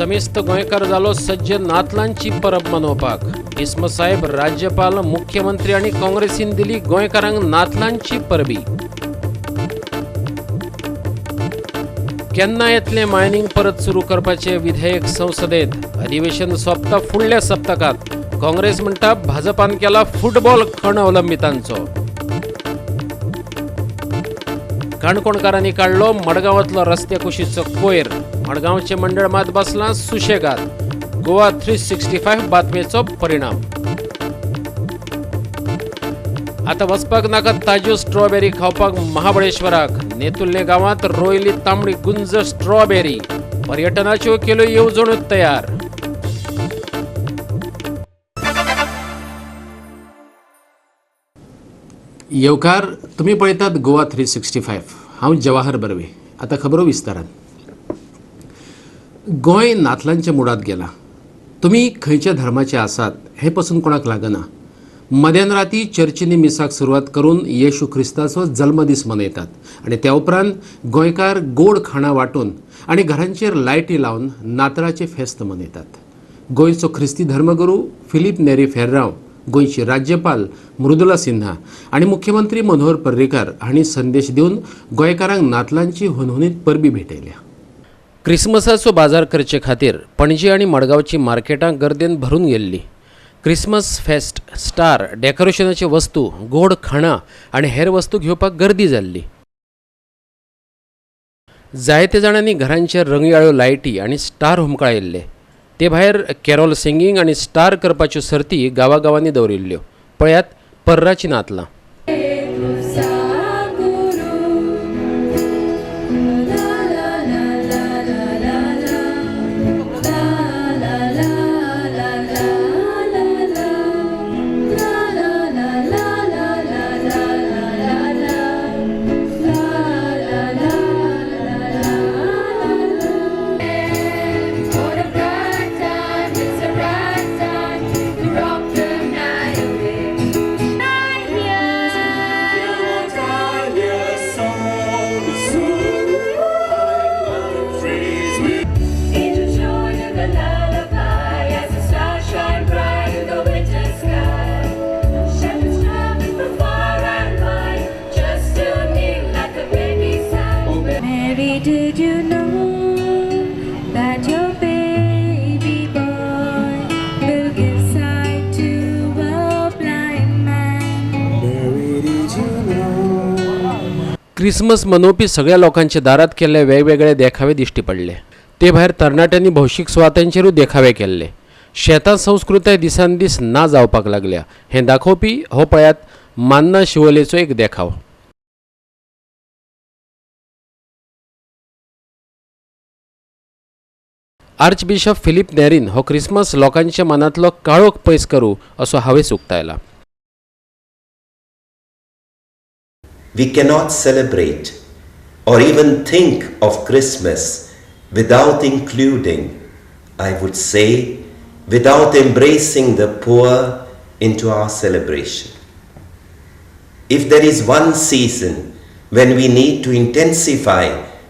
समेस्त गोंयकार जालो सज्ज नातलांची परब मनोवपाक. इस्म साहेब, राज्यपाल, मुख्यमंत्री आनी काँग्रेसीन दिली गोंयकारांक नातलांची परबी. केन्ना येतलें मायनिंग परत सुरू करपाचें विधेयक संसदेत? अधिवेशन सोंपता फुडल्या सप्तकांत. काँग्रेस म्हणटा भाजपान केला फुटबॉल खण अवलंबितांचो. काणकोणकारांनी काडलो मडगांवांतलो रस्त्या कुशीचो कोयर. मडगांवचें मंडळ मात बसलां सुशेगाद. गोवा 365 बातमेचो परिणाम. आतां वचपाक नाका ताज्यो स्ट्रॉबेरी खावपाक महाबळेश्वराक. नेतुर्ले गांवांत रोयली तांबडी गुंज स्ट्रॉबेरी. पर्यटनाच्यो केल्यो येवजण्यो तयार. येवकार, तुमी पळयतात गोवा 365. हांव जवाहर बर्वे. आतां खबरो विस्तारान. गोंय नातलांच्या मुडांत गेला. तुमी खंयच्या धर्माचे आसात हें पसून कोणाक लागना. मध्यान राती चर्चींनी मिसाक सुरवात करून येशू ख्रिस्ताचो जल्मदीस मनयतात आनी त्या उपरांत गोंयकार गोड खाणां वांटून आनी घरांचेर लायटी लावन नातळाचें फेस्त मनयतात. गोंयचो ख्रिस्ती धर्मगुरू फिलीप नेरी फेर्रांव, गोंयची राज्यपाल मृदुला सिन्हा आनी मुख्यमंत्री मनोहर पर्रीकार हांणी संदेश दिवन गोंयकारांक नातलांची हुनहुनीत परबी भेटयल्या. क्रिसमसाचो बाजार करचे खातीर पणजी आनी मडगांवची मार्केटां गर्देन भरून गेल्ली. क्रिसमस फेस्ट, स्टार, डेकोरेशनाच्यो वस्तू, गोड खाणां आनी हेर वस्तू घेवपाक गर्दी जाल्ली. जायते जाणांनी घरांचेर रंगयाळ्यो लायटी आनी स्टार हुमकळायिल्ले. ते भायर कॅरोल सिंगींग आनी स्टार करपाच्यो सर्ती गांवागांवांनी दवरिल्ल्यो. पळयात पर्राची नातलां. What a bright time, it's a bright time to rock the night away. Angels join in the lullaby as the stars shine bright in the winter sky. Shepherds traveling from far and wide just to kneel at the baby's side. Mary, did you know that your baby boy will give sight to a blind man? Christmas मनोवपी सगळ्या लोकांच्या दारात केल्ले वेगवेगळे देखावे दिश्टी पडले. ते भायर तरणाट्यांनी भौशीक सुवातांचेरूय देखावे केल्ले. शेतां संस्कृताय दिसान दीस ना जावपाक लागल्या हें दाखोवपी हो पळयात मान्ना शिवोलेचो एक देखाव. आर्चबिशप फिलीप नेरीन हो क्रिसमस लोकांच्या मनांतलो काळोख पयस करूं असो हावेस उक्तायला. We cannot celebrate or even think of Christmas without including, I would say, without embracing the poor into our celebration. If there is one season when we need to intensify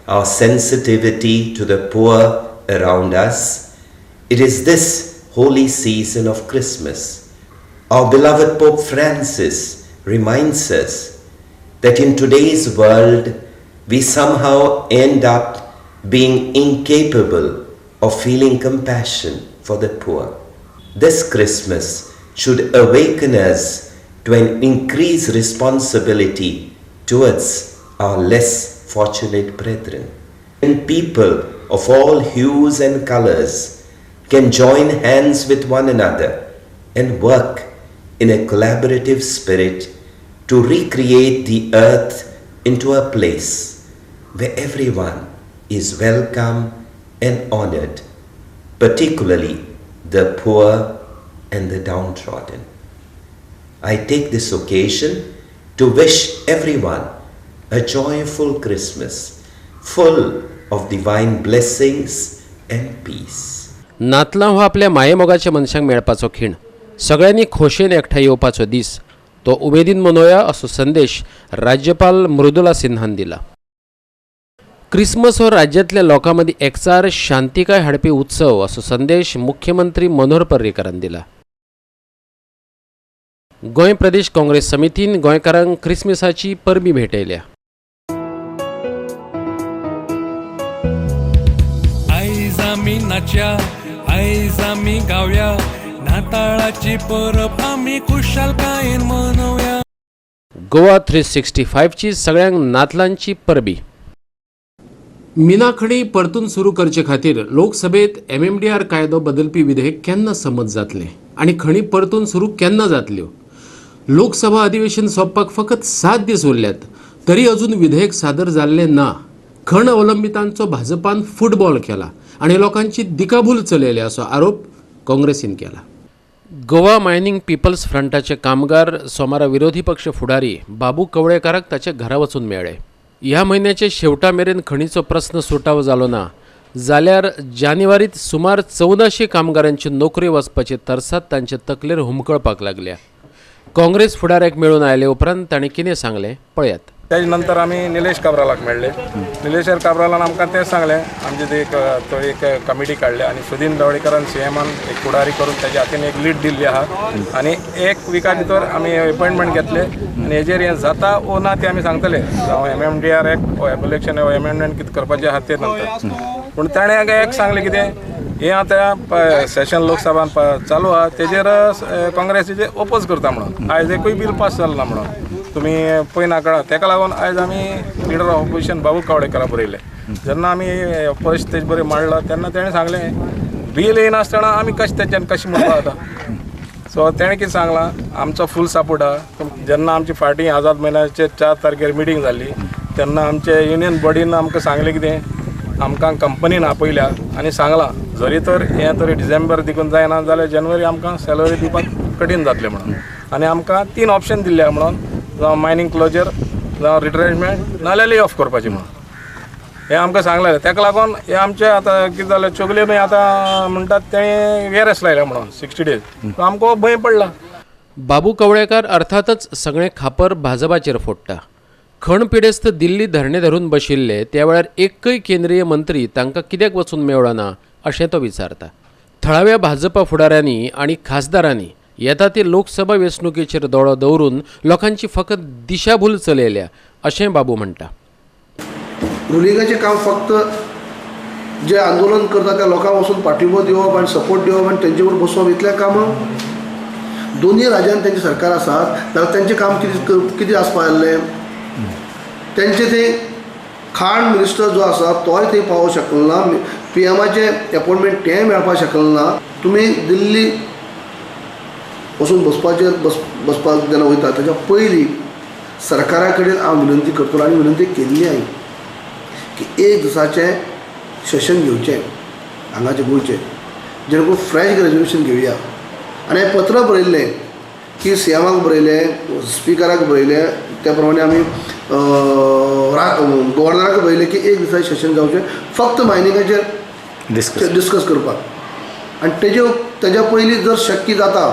our sensitivity to the poor around us, it is this holy season of Christmas. Our beloved Pope Francis reminds us that in today's world we somehow end up being incapable of feeling compassion for the poor. This Christmas should awaken us to an increased responsibility towards our less fortunate brethren. And people of all hues and colors can join hands with one another and work in a collaborative spirit to recreate the earth into a place where everyone is welcome and honored, particularly the poor and the downtrodden. I take this occasion to wish everyone a joyful Christmas, full of divine blessings and peace. नातलां हो आपल्या मायेमोगाच्या मनशांक मेळपाचो खीण. सगळ्यांनी खोशयेन एकठांय येवपाचो दीस. तो उमेदीन मनोवया असो संदेश राज्यपाल मृदुला सिन्हान दिला. क्रिसमस हो राज्यांतल्या लोकां मदीं एकचार शांतिकाय हाडपी उत्सव असो संदेश मुख्यमंत्री मनोहर पर्रीकरान दिला. गोंय प्रदेश काँग्रेस समितीन गोंयकारांक क्रिसमसाची परबी भेटयल्या. आयज आमी नाच्या, आयज आमी गावया, नाताळाची परब आमी खुशालकायेन मनोवया. गोवा 365ची सगळ्यांक नातलांची परबी. मिनाखणी परतून सुरू करचे खातीर लोकसभेत MMDR कायदो बदलपी विधेयक केन्ना संमत जातलें आनी खणी परतून सुरू केन्ना जातल्यो? लोकसभा अधिवेशन सोंपपाक फकत 7 दीस उरल्यात तरी अजून विधेयक सादर जाल्लें ना. खण अवलंबितांचो भाजपान फुटबॉल केला आनी लोकांची दिकाभूल चलयल्या असो आरोप काँग्रेसीन केला. गोवा मायनिंग पिपल्स फ्रंटाचे कामगार सोमारा विरोधी पक्ष फुडारी बाबू कवळेकाराक ताच्या घरा वचून मेळ्ळे. ह्या म्हयन्याच्या शेवटा मेरेन खणीचो प्रस्न सुटावो जालो ना जाल्यार जानेवारीत सुमार 1400 कामगारांची नोकरी वचपाची तरसाद तांचे तकलेर हुमकळपाक लागल्या. काँग्रेस फुडाऱ्याक मेळून आयले उपरांत ताणें कितें सांगलें पळयात. त्याच्या नंतर आमी निलेश काब्रालाक मेळ्ळे. निलेश काब्रालान आमकां तेंच सांगलें, आमचे ते एक तो एक कमिटी काडल्या आनी सुदीन ढवळीकरान सीएमान एक फुडारी करून तेज्या हातीन एक लीड दिल्ली आहा आनी एक विका भितर आमी एपॉयंटमेंट घेतले आनी हेजेर हें जाता ओ ना तें आमी सांगतले, जावं MMDR act ओ एबोलेक्शन ओ एमेंडमेंट कितें करपाचें आहा तें नंतर. पूण ताणें एक सांगलें कितें हें आतां सेशन लोकसभान चालू आहा तेजेर काँग्रेसीचे ओपोज करता म्हणून आयज एकूय बील पास जालें ना म्हणून तुमी पळयना कळा. तेका लागून आयज आमी लिडर ऑफ ऑपोजिशन बाबू कावडेकरा बरयलें. जेन्ना आमी फर्स्ट तेज बरें मांडलो तेन्ना तेणें सांगलें बील येयनासतना आमी कशें तेच्यान कशें म्हणपा जाता. सो तेणें कितें सांगलां, आमचो फूल सपोर्ट आहा. जेन्ना आमची फाटीं आझाद मैदानाचेर 4 तारखेर मिटींग जाल्ली तेन्ना आमचे युनियन बॉडीन आमकां सांगलें कितें, आमकां कंपनीन आपयल्या आनी सांगलां जरी तर हें तरी डिसेंबर देखून जायना जाल्यार जानेवारी आमकां सॅलरी दिवपाक कठीण जातलें म्हणून, आनी आमकां 3 ऑप्शन दिल्ले म्हणून, जावं मायनींग क्लोजर, जावं रिट्रेंचमेंट, नाल्यार ले ऑफ करपाचें म्हणून हें आमकां सांगलें. ताका लागून हें आमचें आतां कितें जालें, चोगले न्हय आतां म्हणटात तें वेरस लायल्या म्हणून 60 डेज, आमकां भंय पडला. बाबू कवळेकार अर्थातच सगळें खापर भाजपाचेर फोडटा. खण पिडेस्त दिल्ली धरणे धरून बशिल्ले त्या वेळार एकय केंद्रीय मंत्री तांकां कित्याक वचून मेळ्ळो ना अशें तो विचारता. थळाव्या भाजपा फुडाऱ्यांनी आनी खासदारांनी येता ते लोकसभा वेंचणुकेचेर दोळो दवरून लोकांची फकत दिशाभूल चलयल्या अशें बाबू म्हणटा. रुलिंगाचें काम फक्त जे आंदोलन करता त्या लोकांक वचून पाठिंबो दिवप आनी सपोर्ट दिवप आनी तेंचे बरोबर बसोवप इतलें काम. दोनूय राज्यांत तेंचें सरकार आसात जाल्यार तेंचें काम कितें आसपा जाल्लें, तेंचे ते खाण मिनिस्टर जो आसा तोय थंय पावोंक शकलो ना, पीएमाचें एपॉयंटमेंट तेंय मेळपाक शकलें ना. तुमी दिल्ली वचून बसपाचेर बसपाक जेन्ना वयता तेच्या पयलीं सरकारा कडेन हांव विनंती करतलो आनी विनंती केल्ली हांवें की एक दिसाचें सेशन घेवचें हांगाचें गोंयचें, जेणे करून फ्रेश रेजोल्युशन घेवया. आनी हांवें पत्र बरयल्लें की सीएमाक बरयलें, स्पिकराक बरयलें, त्या प्रमाणे आमी गव्हर्नराक बरयलें की एक दिसाचें सेशन जावचें फक्त मायनिंगाचेर डिस्कस करपाक. आनी तेज्या पयलीं जर शक्य जाता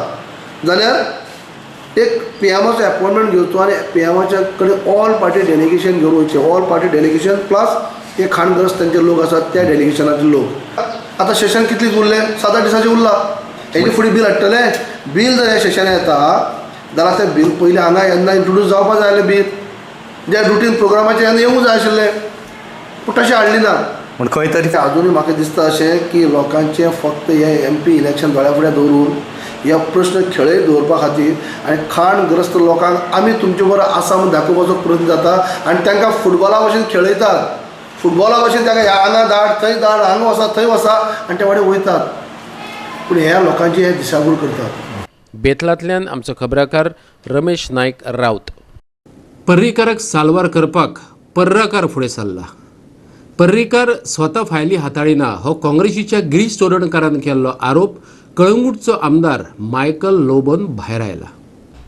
जाल्यार एक पीएमाचो एपॉयंटमेंट घेवचो आनी पीएमाच्या कडेन ऑल पार्टी डेलिगेशन घेवन वयचें, ऑल पार्टी डेलिगेशन प्लस हे खाणग्रस्त तेंचे लोक आसात त्या डेलिगेशनाचे लोक. आतां सेशन कितलीं उरलें, 7-8 दिसांचें उरलां, हेजे फुडें बील हाडटले. बील जर ह्या सेशनाक येता जाल्यार तें बील पयलीं हांगा येन्ना इंट्रोड्यूस जावपा जाय आसलें, बील ज्या रुटीन प्रोग्रामाचेर येन्ना येवंक जाय आशिल्लें, पूण तशें हाडलें ना. पूण खंय तरी अजुनूय म्हाका दिसता अशें की लोकांचें फक्त हे MP election दोळ्या फुडें दवरून ह्या प्रश्न खेळयत दवरपा खातीर आनी खाणग्रस्त लोकांक आमी तुमचे बरोबर आसा म्हूण दाखोवपाचो प्रयत्न जाता आनी तांकां फुटबॉला भशेन खेळयतात, फुटबॉला भशेन तांकां हांगा धाड थंय धाड, हांगा वसा थंय वसा आनी ते वाटेन वयतात, पूण ह्या लोकांची हे दिशाभूल करतात. बेतलांतल्यान आमचो खबराकार रमेश नायक राऊत. पर्रीकाराक साल्वार करपाक पर्राकार फुडें सरला. पर्रीकार स्वता फायली हाताळिना हो काँग्रेसीच्या गिरीश चोडणकारान केल्लो आरोप कळंगूटचो आमदार मायकल लोबोन भायर आयला.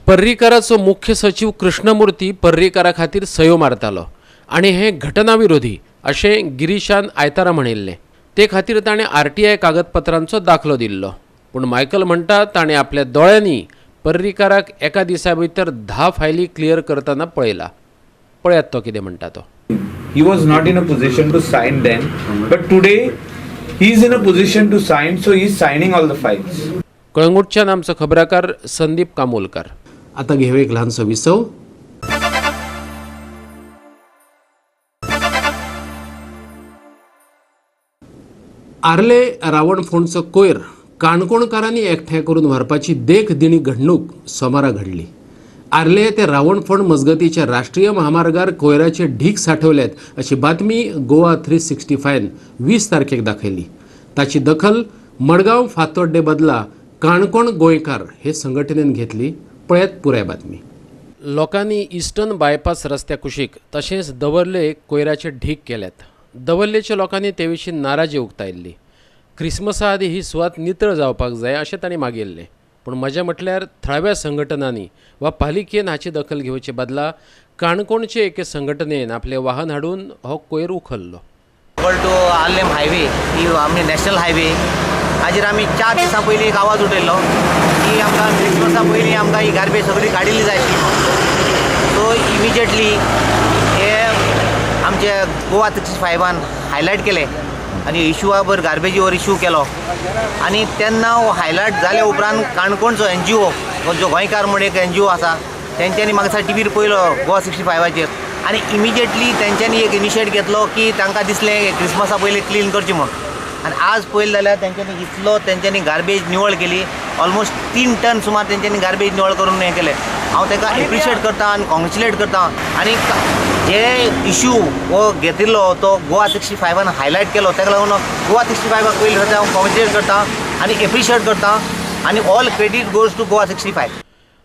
पर्रीकाराचो मुख्य सचीव कृष्णमूर्ती पर्रीकारा खातीर सयो मारतालो आनी हें घटनाविरोधी अशें गिरीशान आयतारा म्हणिल्लें. ते खातीर ताणें RTI कागदपत्रांचो दाखलो दिल्लो. पूण मायकल म्हणटा ताणें आपल्या दोळ्यांनी पर्रीकाराक एका दिसा भितर 10 फायली क्लियर करतना पळयला. पळयात तो कितें म्हणटा तो. He was not in a position to sign then, but today he is in a position to sign, so he is signing all the files. कळंगूटच्यान आमचो खबराकार संदीप कामोलकर. आता घेऊ एक ल्हानसो विसव. आर्ले रावणफोंडचो कोयर काणकोणकारांनी एकठांय करून व्हरपाची देखदिणी घडणूक सोमारा घडली. आर्ले ते रावणफोंड मजगतीच्या राष्ट्रीय महामार्गार कोयराचे ढीग साठवल्यात अशी बातमी गोवा 365 20 तारखेक दाखयली. ताची दखल मडगांव फातोड्डे बदला काणकोण गोंयकार हे संघटनेन घेतली. पळयात पुराय बातमी. लोकांनी इस्टर्न बायपास रस्त्या कुशीक तशेंच दवर्ले कोयराचे ढीग केल्यात. दवर्लेच्या लोकांनी ते विशीं नाराजी उक्तायल्ली. क्रिसमसा आदी ही सुवात नितळ जावपाक जाय अशें तांणी मागिल्लें. पूण मजा म्हटल्यार थळाव्या संघटनांनी वा पालिकेन हाची दखल घेवचे बदला काणकोणचे एके संघटनेन आपलें वाहन हाडून हो कोयर उखल्लो. टू आर्लेम हायवे ही आमी नॅशनल हायवे हाजेर आमी 4 दिसां पयलीं एक आवाज उठयल्लो की आमकां क्रिसमसा पयलीं आमकां ही गार्बेज सगळी काडिल्ली जाय आशिल्ली. सो इमिजिएटली हे आमचे गोवा 365 हायलायट केले आनी इशुआ वर गार्बेजीवर इशू केलो आनी तेन्ना हो हायलायट जाल्या उपरांत काणकोणचो एनजीओ जो गोंयकार म्हूण एक एनजीओ आसा तेंच्यांनी म्हाका टिवीर पळयलो गोवा 65चेर आनी इमिजिएटली तेंच्यांनी एक इनिशिएट घेतलो की तांकां दिसलें क्रिसमसा पयलीं क्लीन करची म्हूण. आनी आज पळयलें जाल्यार तेंच्यांनी इतलो तेंच्यांनी गार्बेज निवळ केली. ऑलमोस्ट 3 टन सुमार तेंच्यांनी गार्बेज निवळ करून हें केलें. हांव ताका एप्रिशिएट करता आनी कॉंग्रेच्युलेट करता. आनी जे इशू हो घेतिल्लो तो गोवा 65 हायलायट केलो ताका लागून गोवा 65 पयलीं सुद्दां हांव कॉंग्रेच्युलेट करता आनी एप्रिशिएट करता आनी all credit goes to Goa 65.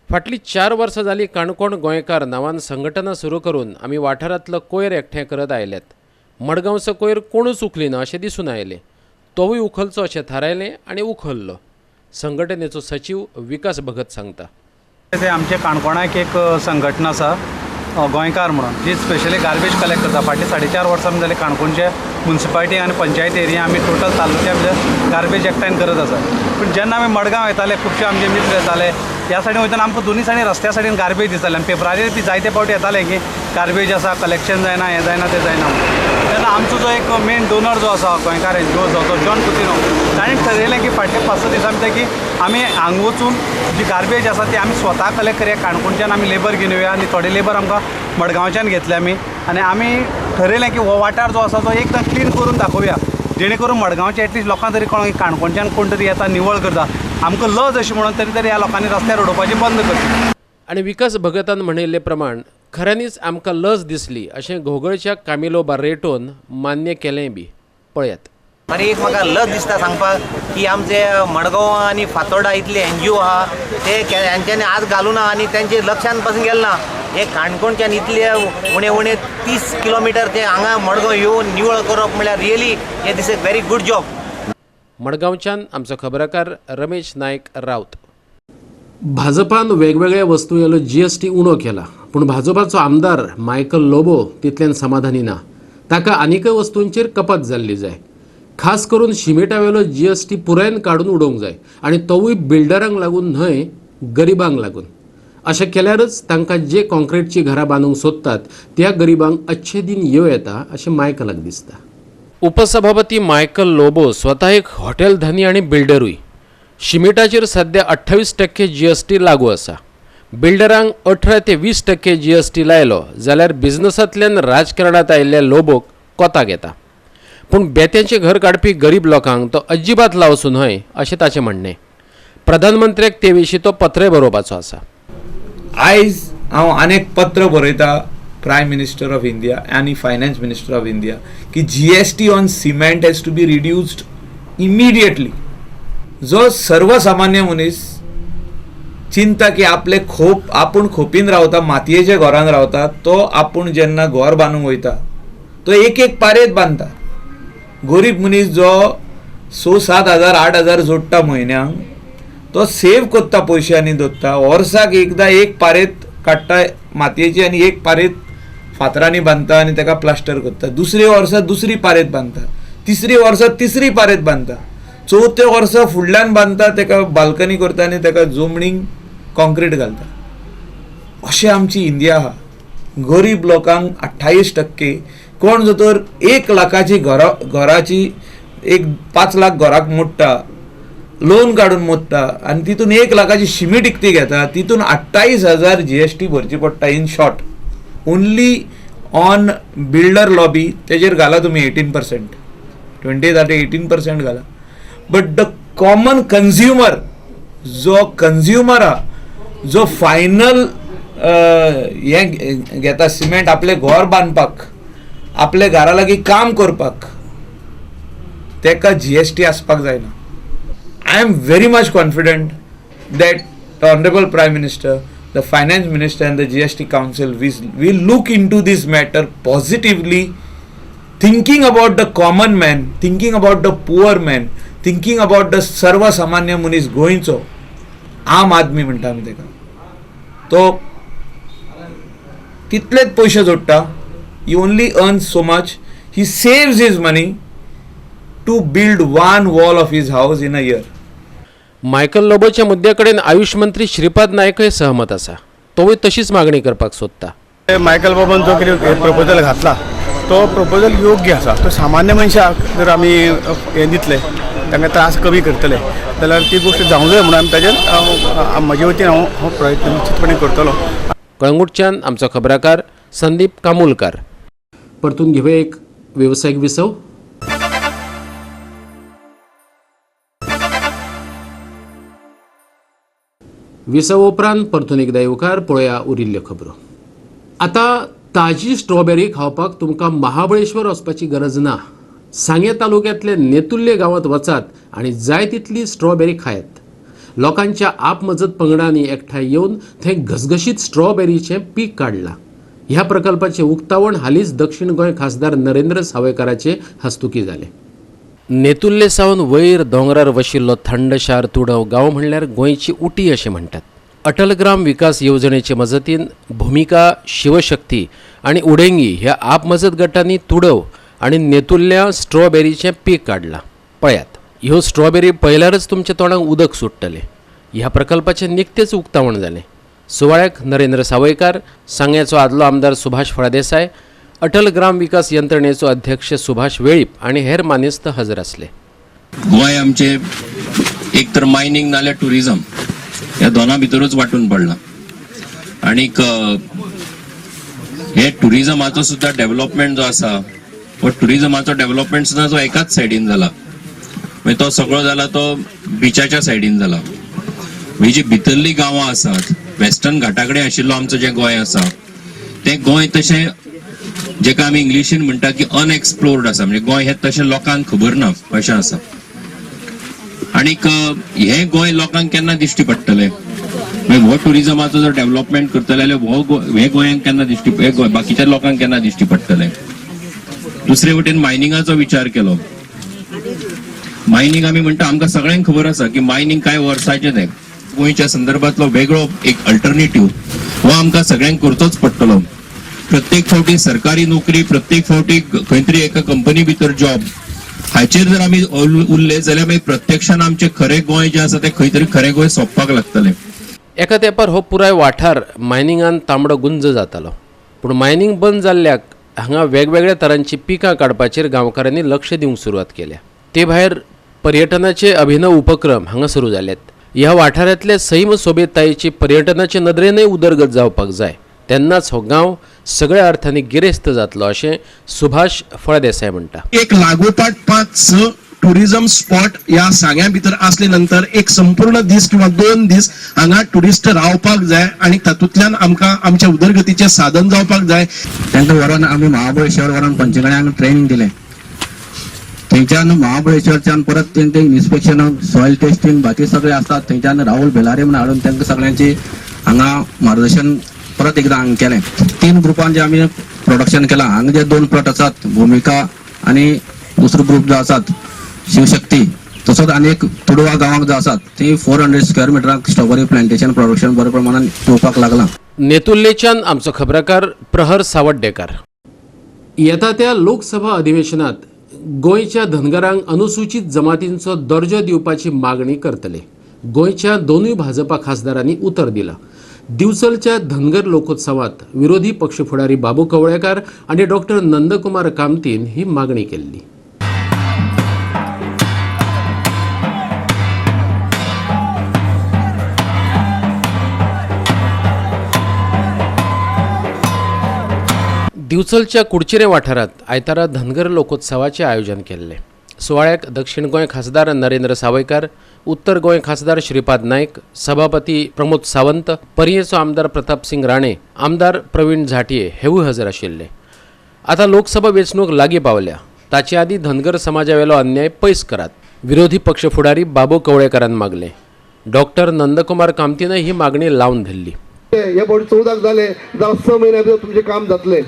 फाटलीं 4 वर्सां जालीं काणकोण गोंयकार नांवान संघटना सुरू करून आमी वाठारांतलो कोयर एकठांय करत आयल्यात. मडगांवचो कोयर कोणूच उखलिना अशें दिसून आयलें. तोवूय उखलचो अशें थारायलें आनी उखल्लो. संघटनेचो सचीव विकास भगत सांगता. ते आमचे काणकोणाक एक संघटना आसा गोंयकार म्हणून, जी स्पेशली गार्बेज कलेक्ट करता. फाटलीं 4.5 वर्सां जाली काणकोणचे मुन्सिपालिटी आनी पंचायत एरिया आमी टोटल तालुक्या भितर गार्बेज एकठांय करत आसा. पूण जेन्ना आमी मडगांव येताले खुबशे आमचे मित्र येताले ह्या सायडीन वयतना आमकां दोनी सायडीन रस्त्या सायडीन गार्बेज दिसताले आनी पेपराचेर बी जायते फावटी येताले की गार्बेज आसा, कलेक्शन जायना, हें जायना, तें जायना. तेन्ना आमचो जो एक मेन डोनर जो आसा गोंयकार एनजीओ जो जॉन कुतिनो, ताणें ठरयलें की फाटल्या 5-6 दिसां भितर की आमी हांगा वचून जी गार्बेज आसा ती आमी स्वता कलेक्ट करया. काणकोणच्यान आमी लेबर घेवन येवया आनी थोडे लेबर आमकां मडगांवच्यान घेतले आमी आनी आमी ठरयलें की हो वाठार जो आसा तो एकदम क्लीन करून दाखोवया, जेणे करून मडगांवचे एटलिस्ट लोकांक तरी कळों की काणकोणच्यान कोण तरी येता निवळ करता. आमकां लज अशी म्हणून तरी तरी ह्या लोकांनी रस्त्यार उडोवपाची बंद करची. आनी विकास भगतान म्हणिल्ले प्रमाण खऱ्यांनीच आमकां लज दिसली अशें घोगळच्या कामिलो बार्रेटोन मान्य केलें बी. पळयात. आनी एक म्हाका लज दिसता सांगपाक की आमचे मडगांव आनी फातोर्डा इतले एनजीओ आहा ते हेंच्यांनी आज घालूं ना आनी तेंचे लक्षान पासून गेलें ना. हे काणकोणच्यान इतले उणे उणे 30 किलोमिटर ते हांगा मडगांव येवन निवळ करप म्हणल्यार रियली हे this a very good job. मडगांवच्यान आमचो खबराकार रमेश नायक राऊत. भाजपान वेगवेगळ्या वस्तूंवेलो जीएसटी उणो केला, पूण भाजपाचो आमदार मायकल लोबो तितल्यान समाधानी ना. ताका आनीकय वस्तूंचेर कपात जाल्ली जाय. खास करून शिमिटावेलो जीएसटी पुरायन काडून उडोवंक जाय आनी तोवूय बिल्डरांक लागून न्हय, गरिबांक लागून. अशें केल्यारच तांकां जे कॉन्क्रिटची घरां बांदूंक सोदतात त्या गरिबांक अच्छे दिन येवं येता अशें मायकलाक दिसता. उपसभापती मायकल लोबो स्वता एक हॉटेल धनी आनी बिल्डरूय. शिमिटाचेर सद्या 28% जीएसटी लागू आसा. बिल्डरांक 18 ते 20% जीएसटी लायलो जाल्यार बिझनसांतल्यान राजकारणांत आयिल्ल्या लोबोक कोताक येता. पूण बेत्यांचें घर काडपी गरीब लोकांक तो अजिबात लावचो न्हय अशें ताचें म्हणणें. प्रधानमंत्र्याक ते विशीं तो पत्रय बरोवपाचो आसा. आयज हांव अनेक पत्र बरयता प्रायम मिनिस्टर ऑफ इंडिया आनी फायनान्स मिनिस्टर ऑफ इंडिया की GST on cement has to be reduced immediately. जो सर्वसामान्य मनीस चिंता की आपले खोप आपूण खोपीन रावता, मातयेच्या घरान रावता, तो आपूण जेन्ना घर बांदूंक वयता तो एक एक पारेत बांदता. गरीब मनीस जो 6-7 हजार 8 हजार जोडटा म्हयन्यांक तो सेव करता पयशे आनी दवरता. वर्साक एकदां एक पारेत काडटा मातयेची आनी एक पारेत फातरांनी बांदता आनी ताका प्लास्टर करता. दुसरे वर्सा दुसरी पारेत बांदता, तिसरी वर्सा तिसरी पारेत बांदता, चवथ्या वर्सा फुडल्यान बांदता, ताका बाल्कनी करता आनी ताका जमनीक कॉन्क्रीट घालता. अशें आमची इंडिया आहा. गरीब लोकांक 28%, कोण जर तर 1 लाखाची घराची एक 5 लाख घराक मोडटा, लोन काडून मोडटा आनी तितून 1 लाखाची शिमीट विकती घेता, तितून 28,000 GST भरची पडटा. In short only on builder lobby तेजेर घाला तुमी 18%, 20 18% घाला. बट the common consumer, जो कंज्युमर आहा, जो फायनल हें घेता सिमेंट आपलें घर बांदपाक, आपले घरा लागीं काम करपाक, तेका GST आसपाक जायना. I am very much confident that the honourable prime minister, the finance minister and the GST council will look into this matter positively, thinking about the common man, thinking about the poor man, thinking about the सर्वसामान्य मनीस, गोंयचो आम आदमी म्हणटा आमी तेका, तो तितलेच पयशे जोडटा. He only earns so much, he saves his money to build one wall of his house in a year. Michael लोबोच्या मुद्द्या कडेन आयुष मंत्री श्रीपाद नायकय सहमत आसा. तोवूय तशीच मागणी करपाक सोदता. मायकल बाबान जो कितें प्रपोजल घातला तो प्रपोजल योग्य आसा. तो सामान्य मनशाक जर आमी हें दितले, तांकां त्रास कमी करतले जाल्यार ती गोश्ट जावंक जाय म्हणून आमी ताजेर म्हजे वतीन हांव प्रयत्न निश्चितपणे करतलो. कळंगूटच्यान आमचो खबराकार संदीप कामुलकार. परतून घेवया एक वेवसायीक विसव. विसव उपरांत परतून एकदा येवकार. पळोवया उरिल्ल्यो खबरो. आतां ताजी स्ट्रॉबेरी खावपाक तुमकां महाबळेश्वर वचपाची गरज ना. सांगें तालुक्यांतले नेतुर्ले गांवांत वचात आनी जाय तितली स्ट्रॉबेरी खायात. लोकांच्या आपमजत पंगडांनी एकठांय येवन थंय घसघशीत स्ट्रॉबेरीचें पीक काडलां. ह्या प्रकल्पाचें उक्तावण हालींच दक्षिण गोंय खासदार नरेंद्र सावयकाराचे हस्तुकी जालें. नेतुर्ले सावन वयर दोंगरार वशिल्लो थंडशार तुडव गांव म्हणल्यार गोंयची उटी अशें म्हणटात. अटल ग्राम विकास येवजणेचे मजतीन भुमिका, शिवशक्ती आनी उडेंगी ह्या आपमजत गटांनी तुडव आनी नेतुर्ल्या स्ट्रॉबेरीचें पीक काडलां. पळयात, ह्यो स्ट्रॉबेरी पळयल्यारच तुमच्या तोंडाक उदक सुट्टलें. ह्या प्रकल्पाचें निकतेंच उक्तावण जालें. सुवाळ्याक नरेंद्र सावयकार, सांग्याचो आदलो आमदार सुभाष फळदेसाय, अटल ग्राम विकास यंत्रणेचो अध्यक्ष सुभाष वेळीप आनी हेर मानेस्त हजर आसले. गोंय आमचे एक तर मायनिंग नाल्यार टुरिझम ह्या दोना भितरूच वांटून पडला आनीक हे टुरिझमाचो सुद्दां डेव्हलपमेंट जो आसा हो टुरिझमाचो डेव्हलपमेंट सुद्दां जो एकाच सायडीन जाला, मागीर तो सगळो जाला तो बिचाच्या सायडीन जाला. म्हणजे जी भितरली गांवां आसात, वेस्टर्न घाटा कडेन आशिल्लो आमचो जें गोंय आसा तें गोंय तशें जेका आमी इंग्लिशीन म्हणटा की अनएक्सप्लोर्ड आसा, म्हणजे गोंय हें तशें लोकांक खबर ना अशें आसा. आनीक हें गोंय लोकांक केन्ना दिश्टी पडटलें? मागीर हो टुरिझमाचो जर डेव्हलपमेंट करतले जाल्यार हो हें गोंयांक केन्ना दिश्टी, बाकीच्या लोकांक केन्ना दिश्टी पडटलें? दुसरे वटेन मायनिंगाचो विचार केलो. मायनिंग आमी म्हणटा, आमकां सगळ्यांक खबर आसा की मायनिंग कांय वर्साचें तें. गोंयच्या संदर्भातलो वेगळो एक अल्टरनेटीव हो आमकां सगळ्यांक करचोच पडटलो. प्रत्येक फावटी सरकारी नोकरी, प्रत्येक फावटी खंय तरी एका कंपनी भितर जॉब हाचेर जर आमी उरले जाल्यार मागीर प्रत्यक्षान आमचें खरें गोंय जें आसा तें खंय तरी खरें गोंय सोंपपाक लागतलें. एका तेंपार हो पुराय वाठार मायनिंगान तांबडो गुंज जातालो, पूण मायनिंग बंद जाल्ल्याक हांगा वेगवेगळ्या तरांची पिकां काडपाचेर गांवकारांनी लक्ष दिवंक सुरवात केल्या. ते भायर पर्यटनाचे अभिनव उपक्रम हांगा सुरू जाल्यात. ह्या वाठारांतले सैम सोबीततायेची पर्यटनाचे नदरेनय उदरगत जावपाक जाय, तेन्नाच हो गांव सगळ्या अर्थांनी गिरेस्त जातलो अशें सुभाष फळदेसाय म्हणटा. एक लागोपाठ 5-6 टुरिझम स्पॉट ह्या सांग्या भितर असले नंतर एक संपूर्ण दीस किंवा 2 दीस हांगा टुरिस्ट रावपाक जाय आनी तातूंतल्यान आमकां आमच्या उदरगतीचें साधन जावपाक जाय. तांकां व्हरोन आमी महाबळेश्वर व्हरोन पंचगण्यांक ट्रेनिंग दिलें. थंयच्यान महाबळेश्वरच्यान परत तेंचे इन्स्पेक्शन, सॉयल टेस्टिंग बाकी सगळे आसतात. थंयच्यान राहुल बेलारे म्हणून हाडून तांकां सगळ्यांची हांगा मार्गदर्शन परत एकदा हांगा केलें. 3 ग्रुपान जे आमी प्रोडक्शन केलां, हांगा जे 2 प्लॉट आसात, भुमिका आनी दुसरो ग्रुप जो आसात शिवशक्ती, तसोच आनी एक तुडवा गांवांक जो आसात ती 400 स्क्वेअर मिटरांक स्ट्रॉबेरी प्लांटेशन प्रोडक्शन बऱ्या प्रमाणान येवपाक लागलां. नेतुर्लेच्यान आमचो खबराकार प्रहर सावड्डेकार. येता त्या लोकसभा अधिवेशनात गोंयच्या धनगरांक अनुसूचित जमातींचो दर्जो दिवपाची मागणी करतले. गोंयच्या 2 भाजपा खासदारांनी उतर दिलां. दिवचलच्या धनगर लोकोत्सवात विरोधी पक्ष फुडारी बाबू कवळेकार आनी डॉक्टर नंदकुमार कामतीन ही मागणी केल्ली. दिवचलच्या कुडचिरे वाठारात आयतारा धनगर लोकोत्सवाचें आयोजन केल्लें. सुवाळ्याक दक्षिण गोंय खासदार नरेंद्र सावयकार, उत्तर गोंय खासदार श्रीपाद नायक, सभापती प्रमोद सावंत, पर्येचो आमदार प्रतापसिंग राणे, आमदार प्रवीण झांटये हेवूय हजर आशिल्ले. आतां लोकसभा वेंचणूक लागीं पावल्या, ताचे आदीं धनगर समाजावेलो अन्याय पयस करात, विरोधी पक्ष फुडारी बाबू कवळेकारान मागलें. डॉक्टर नंदकुमार कामतीन ही मागणी लावन धरली. हे फावटी 14 जाले जाल्यार 6 म्हयन्या भितर तुमचें काम जातलें.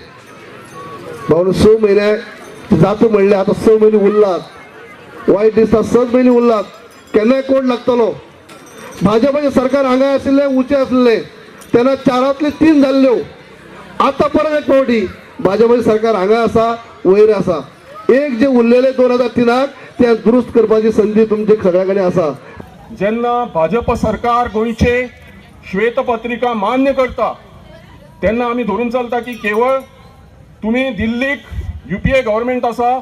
भावनो 6 म्हयने जाता म्हणलें, आतां 6 म्हयने उरलात, वायट दिसता 6 म्हयने उरलात, केन्नाय कोण लागतलो. भाजपाचें सरकार हांगा आशिल्लें, उंचें आसलें, तेन्ना 4 3 जाल्ल्यो. आतां परत एक फावटी भाजपाचें सरकार हांगा आसा, वयर आसा. एक जे उरलेले 2003 ते दुरुस्त करपाची संदी तुमचे सगळ्या कडेन आसा. जेन्ना भाजप सरकार गोंयचे श्वेतपत्रिका मान्य करता तेन्ना आमी धरून चलता की केवळ तुमी दिल्लीक UPA government आसा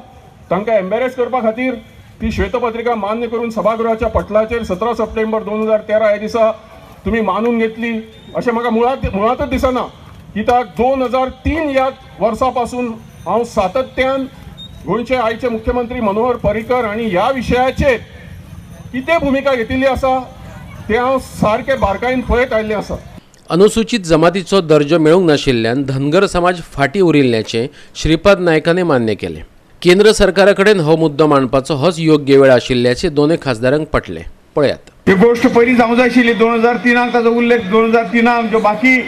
तांकां एम्बेरेस करपा खातीर ती श्वेतपत्रिका मान्य करून सभागृहाच्या पटलाचेर 17 सप्टेंबर 2013 ह्या दिसा तुमी मानून घेतली अशें म्हाका मुळांतच दिसना. कित्याक 2003 ह्या वर्सा पासून हांव सातत्यान गोंयचे आयचे मुख्यमंत्री मनोहर पर्रीकर आनी ह्या विशयाचेर कितें भुमिका घेतिल्ली आसा तें हांव सारकें बारकायेन पळयत आयिल्लें आसा. अनुसूचित जमातीचो दर्जो मेळूंक नाशिल्ल्यान धनगर समाज फाटीं उरिल्ल्याचें श्रीपाद नायकान मान्य केलें. केंद्र सरकारा कडेन हो मुद्दो मांडपाचो होच योग्य वेळ आशिल्ल्याचें दोनूय खासदारांक पटलें. पळयात. ही गोष्ट पयलीं जावंक जाय आशिल्ली. 2003 ताचो उल्लेख 2003 जो बाकी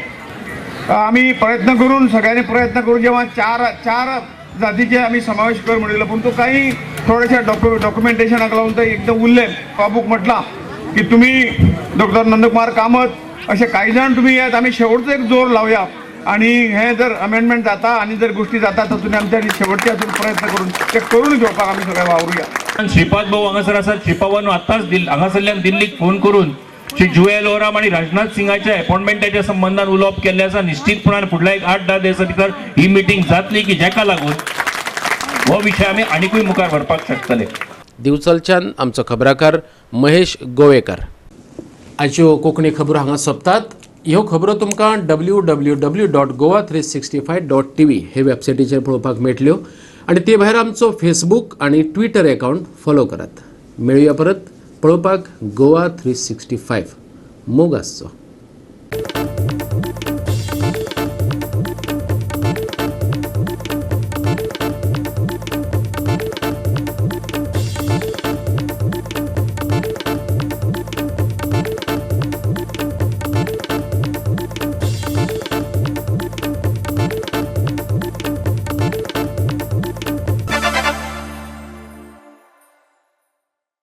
आमी प्रयत्न करून सगळ्यांनी प्रयत्न करून जेव्हा चार जातीचे आमी समावेश कर म्हणिल्लो, पूण तो काही थोडेशा डॉक्युमेंटेशनाक लागून ते एकदम उरले. बाबूक म्हटलां की तुमी डॉक्टर नंदकुमार कामत अशे कांय जाण तुमी येत, आमी शेवटचो एक जोर लावया आनी हें जर अमेंडमेंट जाता आनी जर गोश्टी जाता तर तुमी आमच्या शेवटचे हातून प्रयत्न करून ते करून घेवपाक आमी सगळे वावरुया. श्रीपाद भाऊ हांगासर आसात. श्रीपाद आतांच हांगासरल्यान दिल्लीक फोन करून श्री जुएल ओराम आनी राजनाथ सिंगाच्या अपॉइंटमेंटाच्या संबंदान उलोवप केल्लें आसा. निश्चितपणान फुडल्या एक 8-10 दिसां भितर ही मिटींग जातली की जाका लागून हो विशय आमी आनिकूय मुखार व्हरपाक शकतले. दिवचलच्यान आमचो खबराकार महेश गोवेकर. आयच्यो कोंकणी खबरो हांगा सोंपतात. ह्यो खबरो तुमकां www.goa365.tv हे वेबसायटीचेर पळोवपाक मेळटल्यो आनी ते भायर आमचो फेसबूक आनी ट्विटर अकावंट फॉलो करात. मेळुया परत पळोवपाक गोवा 365. मोग आसचो.